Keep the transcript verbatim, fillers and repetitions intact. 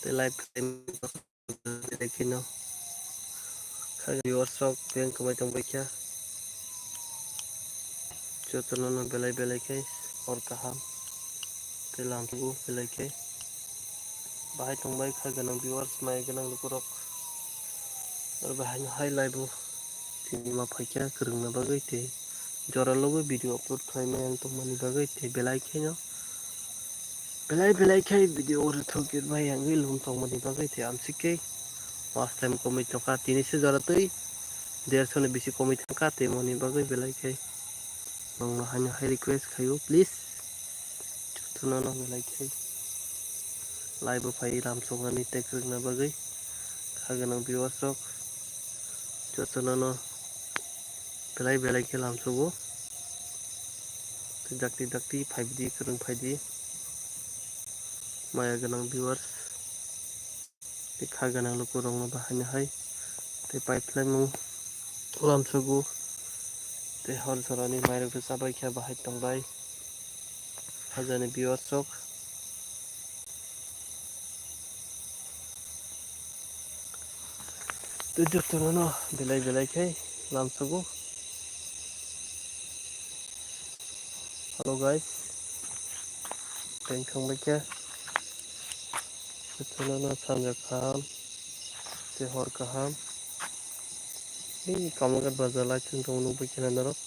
Tei live khaino kha viewers rok beng kwmai tongbai kha. Jotono no belai belai khe hor kaham tei lamsugo belai khe bahai tongbai kha gwnang viewers, mai gwnang lukurok. Oro bahai no hai live o tini ma phaikha kwrwngna bagwi tei jora logo video upload khlaimani tongmani bagwi tei belai kheno belai belai khe video o rwthok kirmai yangwi lum tongmani bagwi tei amsike watch time komwi tongkha, tini se jora twi derso ni bisi komwi thangkha tei moni bagwi belai khe nwng no haino hai request khaio please jotono no belai khe live o phai lamsoknani tei kwrwngna bagwi kha gwnang viewers rok jotono no belai belai khe lamsogo. Tei dakti dakti phaidi kwrwng phaidi maya gwnang viewers tei kha gwnang lukurokno bahai no hai tei paiphlaimung lamsogo tei hor jorani mairok chabai khe bahai tongbai. Hajani viewers rok tei jotono no belai belai khe lamsogo. Hello guys, tei thangbai khe jotono no sanja kaham tei hor kaham. Ei Kamalghat bazar lai chwng tongmani nukbai khe norok.